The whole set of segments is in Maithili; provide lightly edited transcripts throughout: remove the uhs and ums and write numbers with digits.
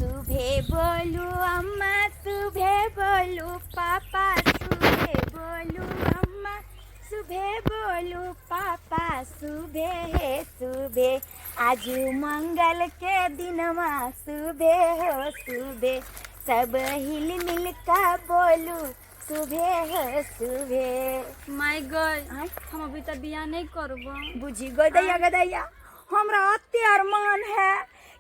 सुबह बोलू अम्मा सुबह बोलू पापा सुबह बोलू अम्मा सुबह बोलू पापा सुबह हे सुबह आजू मंगल के दिनवा सुबह हो सुबह सब हिल मिल का बोलू सुबह हो सुबह। माय गॉड, आँय? हम अभी तक बियाह नहीं करबो। बुझी गदैया गदैया, हमरा अते अरमान है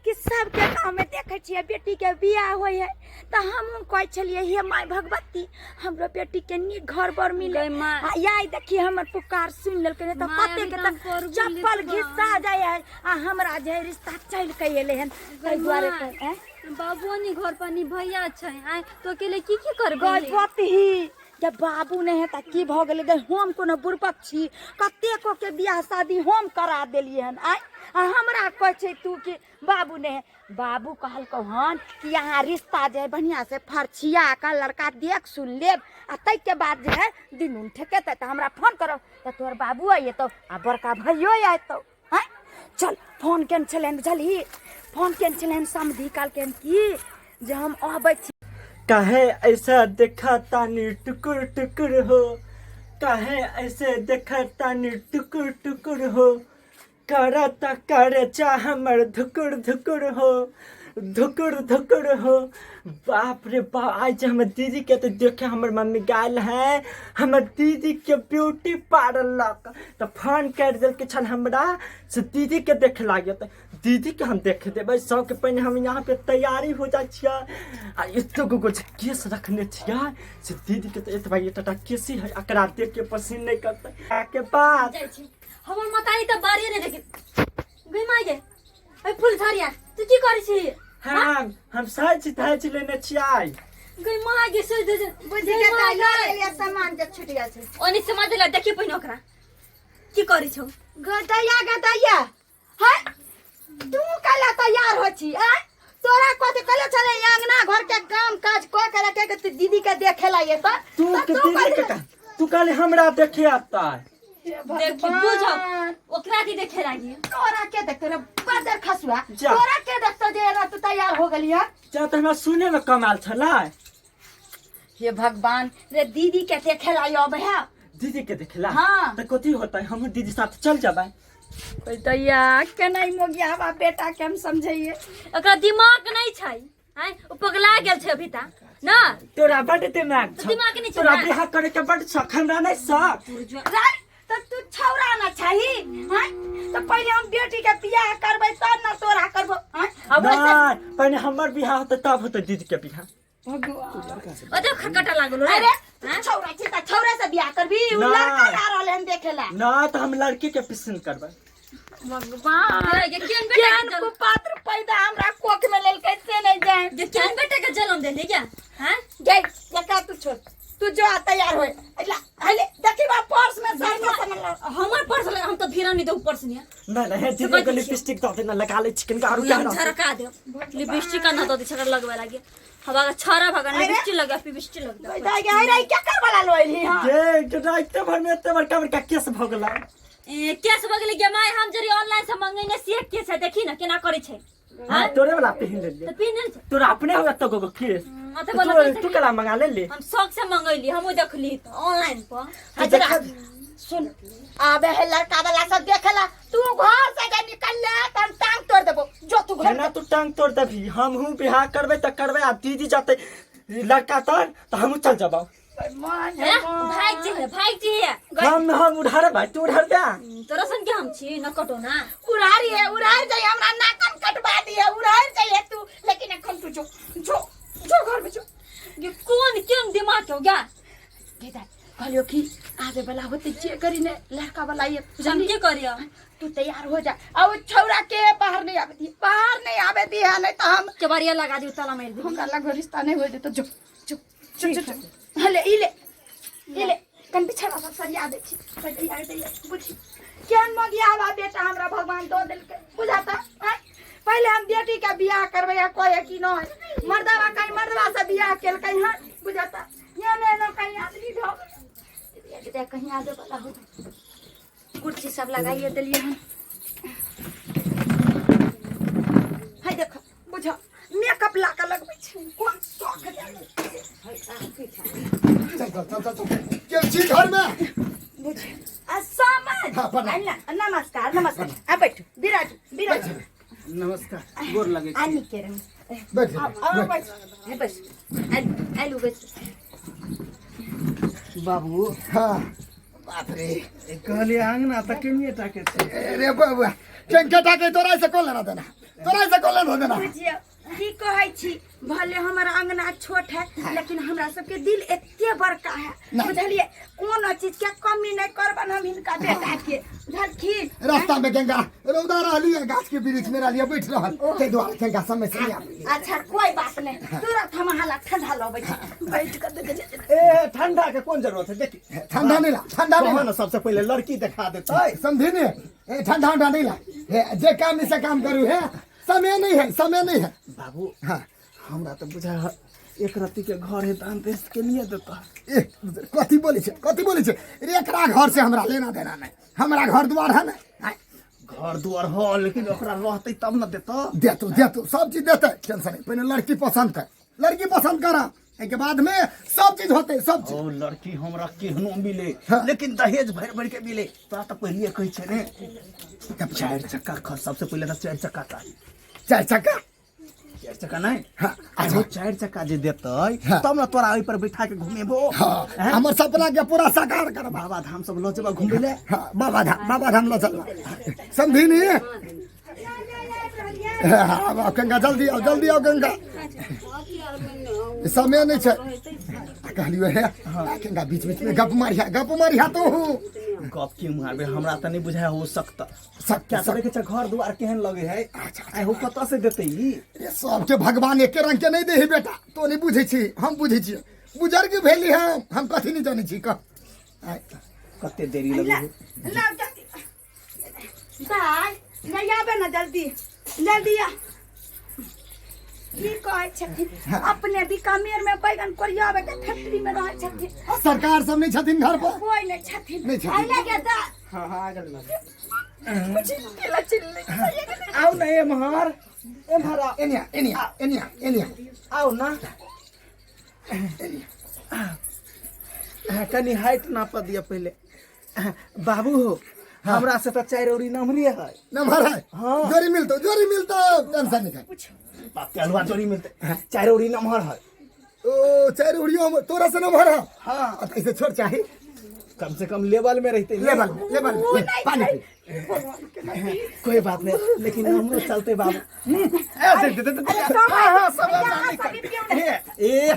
कि सबके गाँवमे देखै छियै बेटीके बियाह होइ है तऽ हमहूँ कहै छलियै, हे माय भगवती, हमरो बेटीके नीक घर बर मिले। गै माय। आ याय देखी, हमर पुकार सुनि लेलकै, नहि तऽ माय, कते अभी के तऽ हम तऽ पढ़बो चप्पल लिखबो। घिसा जाइ है आ हमरा जे है रिश्ता चलि के एलै हन, ताहि दुआरे माय। आँय? बाबुओ नी घर पर नी भैया छै, आय तो अकेले की की करबी? गजबतही जब बाबू नहि है तऽ की भऽ गेलै गै? हम कोनो बुड़बक छी? कतेको के बियाह शादी हम करा देलियै हन, आँय, आ हमरा कहै छै तू कि बाबू नहि है। बाबू कहलकौ हन कि अहाँ रिश्ता जे है बढ़िआँ से फरछिया कऽ लड़का देख सुन लेब आ ताहिके बाद जे है दिन उन ठेकेतै तऽ हमरा फोन करब। तऽ तोहर बाबू अयतौ आ बड़का भैयो अयतौ। आँय, चल, फोन केने छलनि, बुझलही? फोन केने छलनि समधी, कहलकनि कि जे हम अबै छी। काहे ऐसा देखा तानी टुकुर टुकुर हो, काहे ऐसे देखा तानी टुकुर टुकुर हो, करता करे चा हमर धुकुर धुकुर हो, धुकुर धुकुर हो। बाप रे बाप, आज हमर दीदी के तो देखे हमर मम्मी गायल है, हमर दीदी के ब्यूटी पार्लर तऽ फोन कर देलके छल हमरा से दीदी के देखे लागे, तऽ दीदी के हम देख देबै। सबके पहिने हम यहाँ पे तैयारी हो जाइ छियै आ एते गो जे केस रखने छियै से दीदी के तऽ एतबा एतटा केसी है, एकरा देख के पसीन नहि करतै के बाद जाइ छी। हमर मतारी तऽ बारिए नहि देखी। गई माय गे, ए फूल झाड़िया, तू की करै छी? हाँ, हम साइज धाइज लेने छियै। गई माय गे, सोच दे। बुझि के तऽ लऽ लेलियै सामान जे छुटि गेल छै। ओनी समझ ले, देखी पहिने ओकरा की करै छौ। गदैया गदैया है, तू काला तैयार हो छी? आय, तोरा कथी कहले छले, अंगना घर के काम काज क के रखे के तू दीदी के देखे ला ये त तू के दीदी के का तू कहले हमरा देखे आता है। देखी बुझ, ओकरा की देखे लागी? तोरा के देखते रे बदर खसुआ? जा। तोरा के देखते जे एना तू तैयार हो गेली है? जा, तऽ हमरा सुने में कमाल छलै। हे भगवान रे, दीदी के देखे ला अब है। दीदी के देखला? हाँ। तऽ कथी होतै, हमहूँ दीदी साथ चल जेबै। दैया, केना मोगिया बा बेटा के हम समझैये। ओकरा दिमाग नहीं छै, आँय, ओ पगला गेल छै अभी ता ना। तोरा बड दिमाग छौ। दिमाग नहि छौ तोरा ना। बियाह करे के बड शौक, हमरा नहि शौक। राय तऽ तू छौरा ना चाही? हैं, तऽ पहिले हम बेटी के बियाह करबै तब ना तोरा करबो। हैं, आ वैसे नहि, पहिने हमर बियाह होतै तब होतै दीदी के बियाह। भगवान। ओते खटखटा लागल रे। अरे, तू छौरा छी तऽ छौरा से बियाह करबी? उ ना। लड़का जा रहल हन देखेला। ना, तऽ हम लड़की के पसंद करबै। भगवान। अरे, ये केहन बेटा के केहन जन्म कुपात्र पैदा हमरा कोख में लेलकै से नहीं जान। ये केहन बेटा के जन्म देले क्या? हैं? गई जका, तू छोड़, तू जो आ तैयार होए अइला हले देखी बा पर्स में सारा सामान ला। हमर पर्स लग, हम तो भीरा नहीं देऊ पर्स नहीं। नहि नहि, हे दीदी, एगो लिपस्टिक दऽ दे ना, लगा लै छी कनिका आरू हम झरका दे लिपस्टिक का ना दे छकरा लगवे लागे हवा का छरा भगवान। अरे। लिपस्टिक लगा, लिपस्टिक लग। दाई गे रे, क्या कर वाला लोइली? हां। गे राइते भर में एते बड़का बड़का केस भऽ गेलै। ए, केस भऽ गेलै गे माय, हम जरी ऑनलाइन से मंगेने से केस है, देखी ना केना करै छै। हाँ, तोरे वाला पहिन लेलियै। तऽ पिन्ह छै। तोरा अपने हो एते गो केस। अते तू वाला पैसा तू केला मंगा ले ले? हम शौक से मंगैली, हमहूँ देखली तऽ ऑनलाइन पर। अच्छा सुन, आबे है लड़का वाला सब देखेला, तू घर से जे निकल ले त हम टांग तोड़ देबो। जो तू घर। ना, तू टांग तोड़ देबही? हमहूँ बियाह करबै तऽ करबै आ दीदी जतै लड़का तर तऽ हमहूँ चल जेबौ। मान। ए, भाग जी है, भाग जी है। हम उधार भाई, तू उधार दे। तोरा सन के हम छी न कटो ना। उड़ारी है, उड़ार जाइए, हमरा नाकन कटवा दिए, उड़ार जाइए तू, लेकिन अखन तू जो जो जो घर में जो। ये कोन केन दिमाग हो गया? गेदा, कहलियो कि आबे वाला होते जे करी ने लड़का वाला ये। हम की करियो? तू तैयार हो जा आ वो छौरा के बाहर नहीं आवे दी, बाहर नहीं आवे दी है, नहीं तो हम केबारिया लगा दी, ताला मार दी। हमरा लग रिश्ता नहीं हो जेतो। जो जो जो जो जो, हले ई ले, ई ले, कन बिछड़ा सब सरिया दे छी। तैयार तैयार बुझी, केहन मगिया बा बेटा हमरा भगवान दऽ देलकै, बुझाता? आँय, पहिले हम बेटी के बियाह करबै आ कहे कि नहि मर्दवा कहीं मर्दवा से बियाह केलकै हँ, बुझाता? यहाँ नहि कहीं आदमी भऽ गेलै, कहीं आबे वाला हो। कुर्सी सब लगाइए देलियै हन। है देखो, बुझ, मेकअप ला के नमस्कार आ बैठू बिराजू बिराजू नमस्कार गोर लगे आ नीके रहू बैठ आउ आउ बैठ हे बैस आलू आलू बैस बाबू हाँ बाप रे कहलिए अंगना तऽ केनिये टा के छै अरे बाबा केंके टाके तोरा से कौन लेना देना तोरा से कौन लेना देना बुझियौ की कहै छी भले हमर अंगना छोट है लेकिन हमरा सबके दिल एते बड़का है नहीं। बुझलियै कोनो चीज के कमी नहीं करबन हम हिनका बेटा के बुझलखिन रास्ता में गंगा रौदा रहली है गाछ के वृक्ष में रहली है बैठ रहल ताहि दुआरे गंगा समय से नहीं आबी अच्छा कोई बात नहीं तुरंत हम अहाँ ला ठंडा लबै छी बैठ कर देखे छी। ए ठंडा के कोन जरूरत है देखी ठंडा नहीं ला ठंडा नहीं कहो ला ना सबसे पहले लड़की देखा देतै समझी नहीं ए ठंडा उंडा नहीं ला ए, जे काम से काम करू है समय नहीं है समय नहीं है बाबू हाँ हमरा तऽ बुझा है एक रत्ती के घर है दान देश के लिए देता ए कथी बोलै छै कथी बोलै छै रे एकरा घर से हमरा लेना देना नहीं हमरा घर द्वार है ना आँय, घर दुआर हो लेकिन ओकरा रहते तब न देता देतो देतो सब चीज देते टेंशन नहीं पहले लड़की पसंद कर लड़की पसंद करा एहिके बाद में सब चीज होते सब चीज ओ लड़की हमरा केहनो मिले हाँ। लेकिन दहेज भरि भरि के मिले तोरा तऽ पहलिए कहै छै ने चारि चक्का खर सबसे पहिले तऽ चारि चक्का चाही चारि चक्का चारि चक्का नहि हाँ, अच्छा चारि चक्का जे देतै हाँ। तब ने तोरा ओहि पर बैठा के घुमेबो हाँ हैं? हमर सपना के पूरा साकार करबा बाबा धाम सब लऽ जेबा घुमबै ले हाँ बाबा धाम बाबा धाम लऽ चलबा समझी नी हाँ, आब गंगा जल्दी आओ जल्दी आओ गंगा समय नहीं छै आ कहलियो हे गंगा बीच बीच में गप मारिया गप मारिया तो हूँ गप के मारबे हमरा तऽ नहि बुझाय हो सकता सब क्या तऽ देखै छै घर दुआर केहन लगे है अच्छा, आइ हो कतऽ से देतै ई रे सबके भगवान एके रंग के नहीं देही बेटा तो नहीं बुझै छी हम बुझै छियै बुजुर्ग भेली हम हम कथी नहीं जानै छी कह आय, कते देरी लगे है लाओ जल्दी दाय नहीं आबे ना जल्दी जल्दी आ की कहै छथिन अपने बीकानेर में बैगन कोरियाबे के फैक्ट्री में रहै छथिन आ सरकार सब नहीं छथिन घर पर कोई नहीं छथिन नहि छथिन। आइला के दा हाँ हाँ आ गेल चिल्ला चिल्ली आउ न एम्हर एम्हर आउ एनिया एनिया एनिया एनिया आउ न कनी हाइट नाप दिअ पहिले बाबू हो हमरा से तऽ चारि औरी नमरे है नंबर है हाँ। जोरी मिलतो जोरी मिलतो टेंशन नहीं कर बाप के अलुआ जोरी मिलते चारि औरी नमहर है ओ चारि उड़ियो हम तोरा से नंबर है हाँ। आ तो ऐसे छोड़ चाही कम से कम लेवल में रहते ने। लेवल में, लेवल में, ले, पानी पी कोई बात नहीं लेकिन हमरो चलते बाबू ए, दे, दे, दे, दे, दे। हाँ, हाँ, सब यहाँ नहीं सब करते। पियौ ने। ए, ए,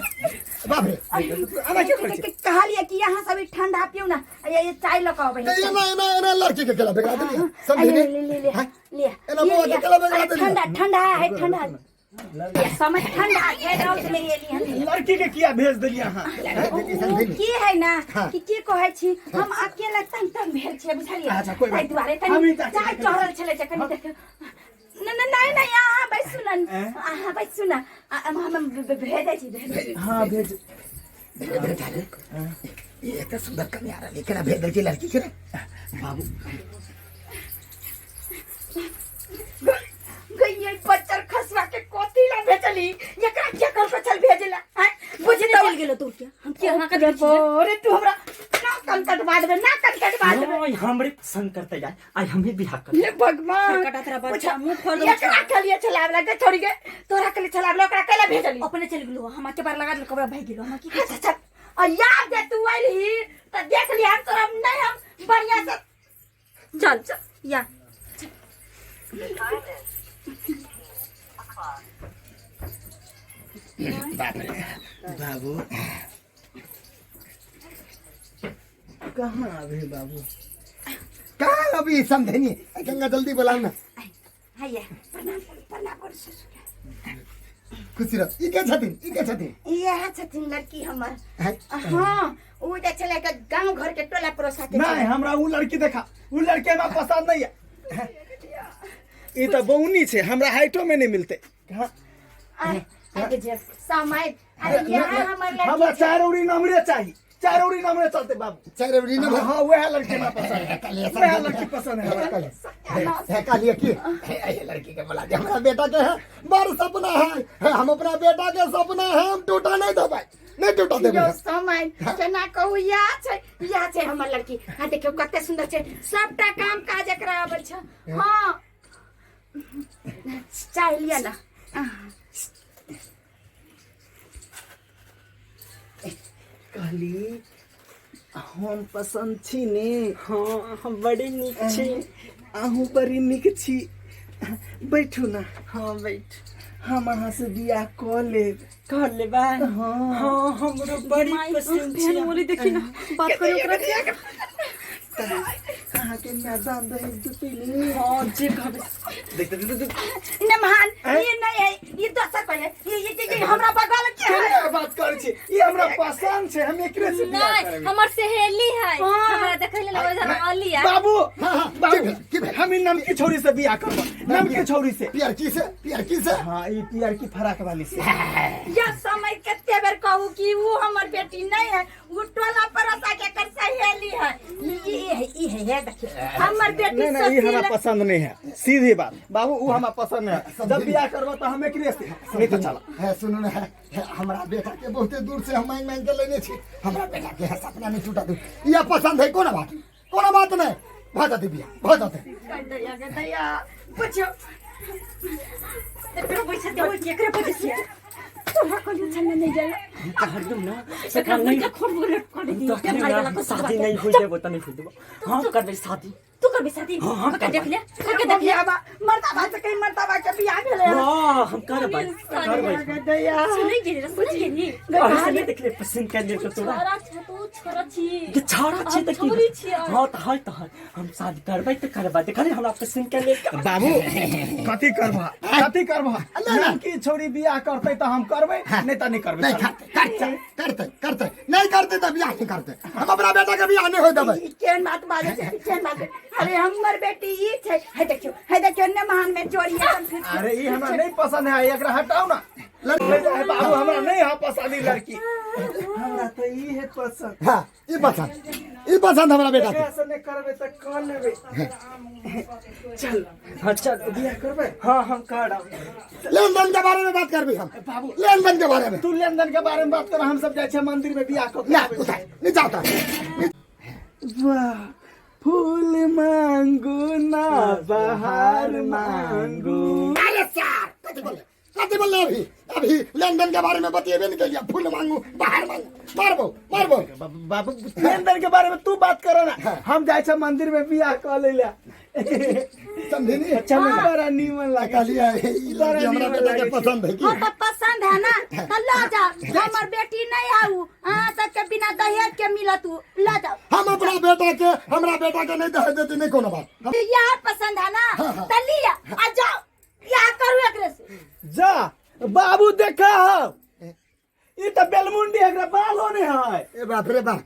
बाप रे आना क्यों करै छी? कहलिए कि यहाँ सब ठंडा पियौ ना ये चाय लऽ कऽ अबै तो एना एना एना लड़की के केला बिगड़ा देलियै समझी ले नहीं ले ले हाँ? ले एना बौआ के केला बिगड़ा देलियै ठंडा ठंडा है ठंडा ये समय ठंडा है रौद में एली हन लड़की के किया भेज देलियै अहाँ ओ की है ना हाँ। कि की कहै छी हम अकेला तंग तंग भेल छियै बुझलियै अच्छा, कोई बात ताहि दुआरे हम तनी ही तऽ चाय चढ़ल छलै जे कनि देख न न नहीं नहीं अहाँ बैसू न अहाँ बैसू न हम भेजै छी भेजै छी हाँ भेज बेटा रे ये एते सुंदर कन्या रहलै केना भेज देलकै लड़की के रे बाबू गइये बच्चर खसवा के कथी ला भेजली एकरा के कर को चल भेजला हैं बुझ बुझने तो चल गेलो तू के हम के अहाँ के देखै छियै अरे तू हमरा ना कन कटवा देबे ना कन कटवा देबे नहीं हमरे पसंद करते जाए आई हम ही बियाह कर हे भगवान कटा तेरा बच्चा, मुंह फोड़ देबो। एकरा के लिए चलावला के छोड़ी के तोरा के लिए चलावला ओकरा के लिए भेजली अपने चल गेलो हम के बार लगा देल कबरा भाग गेलो हम की अच्छा अच्छा आ याद जे तू आइलही त देख लिया हम तोरा नहीं हम बढ़िया से चल चल या बाप रे बाबू कहाँ अभी बाबू कहाँ अभी समझनी गंगा जल्दी बोलाओ ना हैया प्रणाम करू प्रणाम करू ससुर खुशी रह ई के छथिन ई के छथिन इएह छथिन लड़की हमर हैं? हाँ ओ जे छलै के गांव घर के टोला पड़ोसा के नहीं हमरा उ लड़की देखा उ लड़की हमरा पसंद नहीं है ई तऽ बौनी छै हमरा हाइटो में नहीं मिलते हाँ, अरे जे समय अरे यहाँ हमर हमरा लड़की चार उड़ी नमरे चाहिए चार उड़ी नमरे चलते बाबू चारि उड़ी नमहर हाँ वह लड़की हमरा पसंद है वह लड़की पसंद है हमरा। है कहलिए कि हे हे लड़की के बोला दे हमरा बेटा के है बड़ सपना है हे हम अपना बेटा के सपना है हम टूटा नहीं देबै नहीं टूटा कतऽ देबै यौ हम? समय केना कहू, इएह छै, इएह छै हमर लड़की। आ देखियौ कते सुन्दर छै, सबटा काम काज एकरा आबै छै। हँ, चाय लिअ ने। कहली हम पसन्द छी ने? हाँ, हम बड़ी नीक छी। अहूँ बड़ी नीक छी। बैठू ना। हाँ, बैठ। हम अहाँ से बियाह कऽ लेब। कर लेबै? हाँ। हाँ, हमरो बड़ी पसंद छी। बोली देखी ना, बात करो ओकरा से। अहाँके मैदान दहेज देती ने? हाँ, जे कहबै। देख देख देख, देख। नमहान, ये नहीं है, ये दोसर कोई है। ये हमरा बगल के है। केना बात करै छी? ई हमरा पसंद छै, हम एकरे से बियाह नहीं, करबै। हमर सहेली है। हाँ। हमरा देखै लेल आबै छै अली है। बाबू। हाँ, हाँ, की बाबू। भेल? की भेल? हम ई नमकी छौरी से बियाह करब, नमकी छौरी से। पियरकी से? पियरकी से? हाँ, ई पियरकी फराक वाली से। या समय कते बेर कहू कि वो हमर बेटी नहीं है, वो टोला पड़ोसा के एकर सहेली है। ई है, ई है, हे देखियो हमर बेटी। नहीं नहीं, ई हमरा सुशील। पसंद नहीं है, सीधी बात बाबू, ऊ हमरा पसंद नहीं है। जब बियाह करबो तो हम एकरे से, नहीं तो चला। है, सुनू ने, है, है, हमरा बेटा के बहुते दूर से हम मांगि मांगि के लेने छी। हमरा बेटा के है सपना नहीं टूटा दू। यह पसंद है, कोनो बात, कोनो बात नहीं, भऽ जेतै बियाह, भऽ जेतै। दैया गे दैया, बुझियो एकरो पैसा देबो कि एकरे पैसा से तोरा कहलियो छल नहीं जाय। हरदम ना एकरा सकरा नहीं मुर्गा खोर बोले कर दी। तो मारे वाला को शादी नहीं होई देबो त नहीं होई देबो, हम करबै शादी। तू करबे शादी? हाँ, हाँ, कके देख ले, कके देख देख ले। मर्दाबा से कहीं मर्दाबा के बियाह भेलै। हाँ, हम करबै, करबै। गे दैया। सुनै गेली रे, सुनै गेली। अरे से नहीं देखले, पसंद कर ले तो तोरा। छोरा छ तू, छोरा छी। के छाड़ा छी त की? छोरी छियै। हाँ त है, त है, हम शादी करबै त करबै। देखली, हमरा पसंद कर ले। बाबू, कथी करबा, कथी करबा? नमकी छौरी बियाह करतै तऽ हम करबै, नहीं तऽ नहीं करबै। नहीं करते, करते, करते, करते नहीं, करते तऽ बियाह नहीं करते। हम अपना बेटा के बियाह नहीं होय देबै। ई केहन बात बाजै छै, ई केहन बात? अरे हमर बेटी ई छै, है देखियो, है देखियो, नमहान में जोड़ी एकदम फिट। अरे ई हमरा नहीं पसंद है, एकरा हटाओ ना, ले जाए बाबू, हमरा नहीं है पसंद ई लड़की, हमरा तो ई है पसंद। हाँ, ई पसंद, ई पसंद हमरा बेटा के। एकरा से नहीं करबै तऽ कऽ लेबै। चल। हाँ, चल। बियाह करबै? हाँ, हम करब। लेन देन के बारे में बात करबी हम। बाबू। लेन देन के बारे में। तू लेन देन के बारे में बात कर, हम सब जाइ छियै मंदिर में बियाह कऽ के ना आबै उठा छियै। नीचा उतार। वाह, फूल मांगू ना बहार मांगू। अरे सर, कथी बोले, कथी बोले? अभी अभी लेन देन के बारे में बतिएबे नहीं केलिए, फूल मांगू बाहर मांगू, मारबो, मारबो। बाबू, लेन देन के बारे में तू बात करो ना, हम जाइ छियै मंदिर में बियाह कऽ लै ला। समझी? चल, बड़ा नीमन लागल। कहलिए ई लड़की हमरा बेटा के पसंद है की? हाँ तो पसंद है ना तो लो जाओ। हमर बेटी नहीं है उ, अहाँ सबके बिना दहेज के मिलत उ, लो जाओ। हम अपना बेटा के, हमरा बेटा के नहीं दहेज देती, नहीं, कोनो बात। यह पसंद है ना? हाँ, हाँ। तो लिया आ जाओ, यह करू एकरे से। जा बाबू, देखा हो, ई तऽ बेलमुंडी, एकरा बालो नहीं है। ए बाप रे बाप,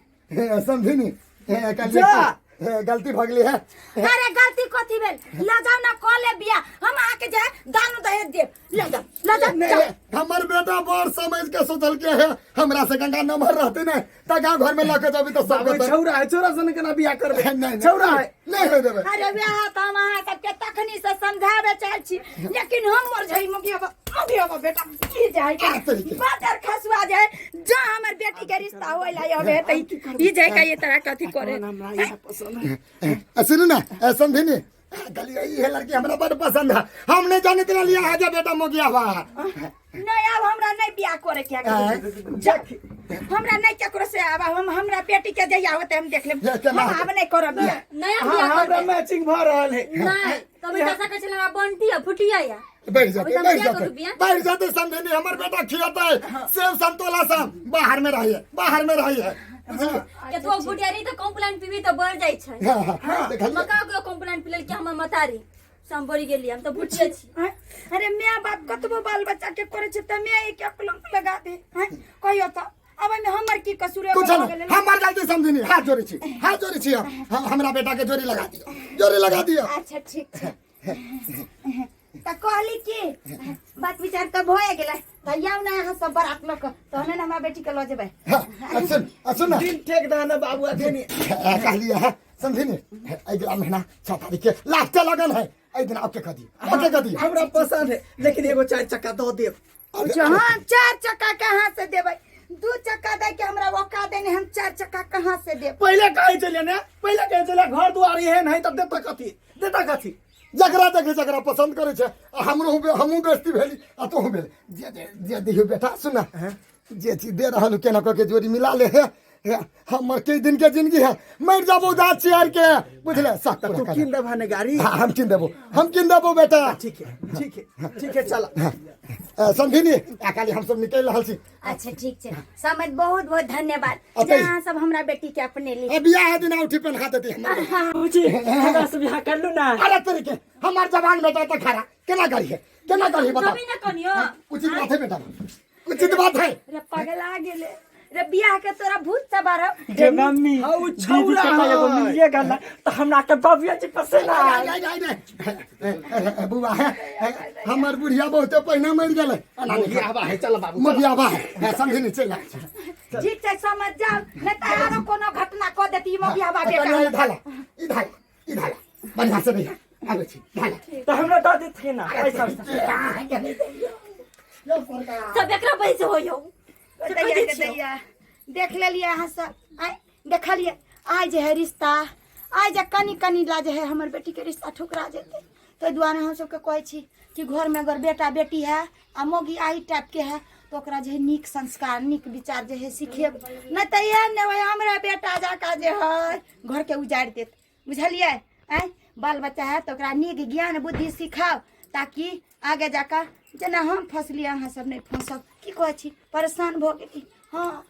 समझी नी, कहलिए जा। कि, गलती भऽ गेली है। अरे गलती कथी भेल? ल जाओ ना, कऽ ले बियाह, हम अहाँके जे दान दहेज देब। ल जाओ, ल जाओ। नहीं, जाओ। हमर बेटा बड़ समझ के सोचल के है, हमरा से गंगा नमहर रहते नहीं त गाँव घर में लके जबी तो सब बाबू, छौरा है, छौरा से केना बियाह करबै? नहीं, नहीं, छौरा है। नहीं होय देबै। अरे वएह तऽ हम अहाँ सबके तखनी से समझाबे चाहै छी, लेकिन हमर झई मुगियाबा मुगियाबा बेटा की जाय आ तरीके। बाजार खसुआ जाय, जा हमर बेटी के रिश्ता होय ला हवे त ई जाय का ये तरह कथी करे। हमरा इएह पसंद है। सुनू ना, समझी नी, कहलिए ई है लड़की हमरा बड़ पसंद है, हम नहीं जाने तेरा लिया है बेटा मोगिया हुआ। नहीं, आब हमरा नहीं बियाह करे के है। जा, हमरा नहीं केकरो से, आब हम हमरा बेटी के जहिया होते हम देख लेब। ये केना हम आब नहीं करब बियाह। नया हाँ, बियाह हमरा करबै? मैचिंग भऽ रहल है। नहीं, तब ऐसा कहै छलै हमरा बंटी आ फुटिया या। बैठ जाते, अभी तो हम बैठ बियाह जाते, करू बियाह? बैठ जाते। समझे नहीं, हमर बेटा खियाता है सेब संतोला सब, बाहर में रही है, बाहर में रही है, बुझलिए? के तो फुटिया रही तऽ कॉम्प्लान पीबी तऽ बढ़ जाइ छै। हाँ, हाँ, हाँ, देखलिए। मका के कॉम्प्लान पी लेलकै हमर मतारी से, हम बढ़ि गेलियै, हम तऽ फुटिये छी। आँय? अरे my बाप कतबो बाल बच्चा के करे छै तऽ my एक कलंक लगा दे, आँय? कहियो तऽ अब एहिमे हमर की कसूर कुछ भऽ नहीं गेलै? हमर गलती समझी नहीं, हाथ जोड़ी छी, हाथ जोड़ी छी हम। हमरा बेटा के जोड़ी लगा दियो, जोड़ी लगा दियो। अच्छा ठीक छै, तऽ कहली कि बात विचार तऽ भए गेलै, तऽ आउ ने अहाँ सब बरात लऽ कऽ, तहने ने हमरा बेटी के लऽ जेबै। हाँ, आ सुन, आ सुन ना। दिन ठेक दह ना बाबू अखनी। कहलिए है समझी नहीं, अगला महीना 6 तारीख के लास्ट लगन है, एहि दिन ओके कह दियो, ओके कह दियो। हमरा पसंद है, लेकिन एगो चारि चक्का दऽ देब। अच्छा, हाँ, चार चक्का कहाँ से देबै? दू चक्का दे के हमरा औकात देने, हम चार चक्का कहाँ से देब? पहिले कहै छलियै ने, पहिले कहै छलियै घर दुआर एहन है तऽ देता कथी, देता कथी? जकरा देखै जकरा पसंद करै छै, आ हमरो हमहूँ बेइज्जती भेली आ तोहूँ भेल। जे जे जे दियौ बेटा, सुन, जे चीज दे रहल हूँ केना कऽ के जोड़ी मिला ले। हे हे, हमर कई दिन के जिंदगी है, मर जाबो दाँत चियार के, बुझले? सख तऽ पूरा तू कर। कीन देबह ने गाड़ी? हाँ, हम किन देबो, हम किन देबो बेटा। ठीक है, ठीक है, ठीक है, चल। समझिनी, आ खाली हम सब निकलि रहल छी। अच्छा ठीक छै समझ, बहुत बहुत धन्यवाद। अतै। जे अहाँ सब हमरा बेटी के अपने ली। आ बियाह दिन औठी पहना देती हमर। बाबूजी, हमरा से बियाह कर लू ना। अरे तेरे के, हमार जवान बेटा तो खरा केना करी है, केना करी है, बता। तभी ना कनियो। उचित बात है बेटा, उचित बात है। रे पगला गेले रे, बियाह के तोरा भूत सवार हौ। गे मम्मी, हाँ, उ दीदी छौरा के तो एगो है। मिलिए गेल तो हमरा के बाबूजी जी पसंद आइ, आय। आइ, आइ, आइ, बुआ है, हमर बुढ़िया बहुते पहिने मरि गेलै। एना नहि कर। मोगियाबा है, चल बाबू। मोगियाबा है, है, समझी नहीं, चलि आ। ठीक छै समझ जाओ, नहीं तऽ आरो कोनो घटना कऽ देती मोगियाबा कनिया, बेटा। ई धाला, ई धाला, ई धाला बढ़िया से नहीं आबै छी, धाला। तो हमरा दऽ देथिन ना पैसा उसा। यौ सरकार। सब एकरा वजह से होइयो। दैया के दैया, देख लेलियै अहाँ सब, आइ देखलियै, आइ जे है रिश्ता, आइ जे कनि कनि ला जे है हमर बेटीके रिश्ता ठुकरा जेतै। ताहि दुआरे हम सबके कहै छी कि घरमे अगर बेटा बेटी है आ मौगी आही टाइपके है तऽ ओकरा जे है नीक संस्कार, नीक विचार जे है सिखेब, नहि तऽ एहन नहि होइ हमरा बेटा जकाँ जे है घरके उजाड़ि देत, बुझलियै? आँय, बाल बच्चा है तऽ ओकरा नीक ज्ञान बुद्धि सिखाउ ताकि आगे जाकऽ जेना हम फसलियै अहाँ सब नहि फँसब। की कहै छी, परेशान भऽ गेली। हँ।